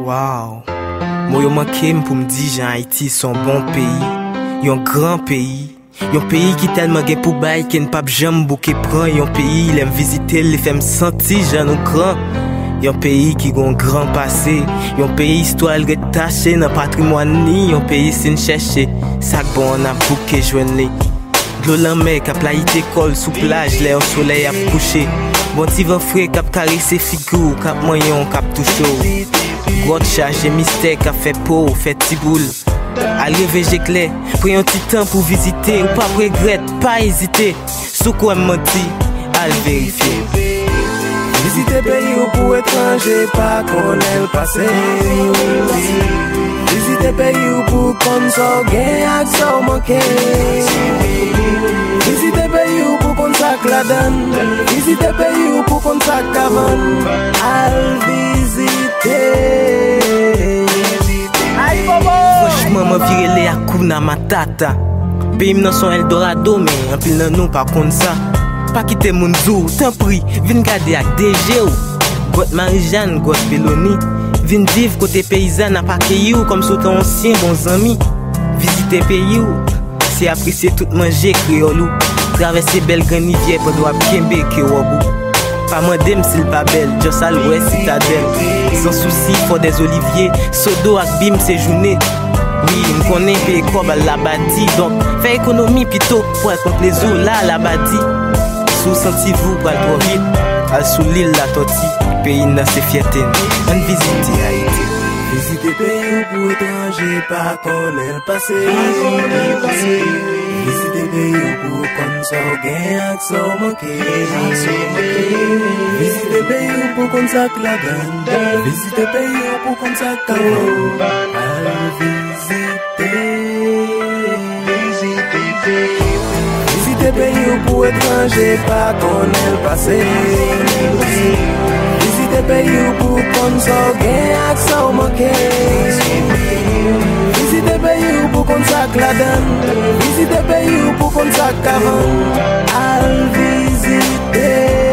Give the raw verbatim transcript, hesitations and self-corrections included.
Wow. Mo yo manke m pou m di jan Ayiti se yon bon peyi, yon gran peyi, yon peyi ki tèlman gen pou bay ke n p ap janm bouke pran, yon peyi lè m vizite l, li fè m santi jan nou gran. Yon peyi ki gon gran pase, yon peyi istwa l ret tache nan patrimwàn li, yon peyi si n chèche, sa k bon an n ap bouke jwenn li. Dlo lanmè k ap layite kò l sou plaj lè yon solèy ap kouche. Bon ti van fre k ap karese figi w, k ap manyen w, k ap touche w. Gwòt chaje mistè k ap fè po w fè ti boul. Al reve je klè, pran yon ti tan pou vizite, ou p ap regrèt, pa ezite. Si w kwè m manti, al verifye. Vizite peyi w pou etranje pa konnen l pase. Vizite peyi w pou konn sa w gen ak sa w manke. Vizite peyi w pou konn sa k ladan l. Vizite peyi w pou konn sa k ka vann. Al vizite. Franchman, m anvi rele Hakuna Matata. Peyi m nan se yon Eldorado, men anpil nan nou pa konn sa. Pa kite moun di w, tanpri, vin gade ak de je w. Gwòt Marijàn, gwòt Beloni. Vin viv kote peyizan ap akeyi w kòmsi w te ansyen bon zanmi. Vizite peyi w, se apresye tout manje kreyòl ou. Travèse bèl grann rivyè pandan w ap kenbe ke wòb ou. Pa mande m si l pa bèl, just al wè Sitadèl. San Sousi, Fò dèz Olivye, Sodo ak Bim se jounen. Wi, m konnen peye kòb al Labadi, donk fè ekonomi pito pou al pran plezi w la Labadi. Si w santi vi w pral twò vit, al sou lil Latòti. Peyi n nan se fyète n. Ann vizite Ayiti. Vizite peyi w pou etranje pa konnen l pase. Vizite peyi w pou konn sa w gen ak sa w manke. Vizite peyi w pou konn sa k ladan l. Vizite peyi w pou konn sa k ka vann. Al vizite. Vizite peyi w pou etranje pa konnen l pase. Vizite peyi w pou konn sa w gen ak sa w manke. Vizite peyi w pou konn sa k ladan l. Vizite peyi w pou konn sa k ka vann. Al vizite.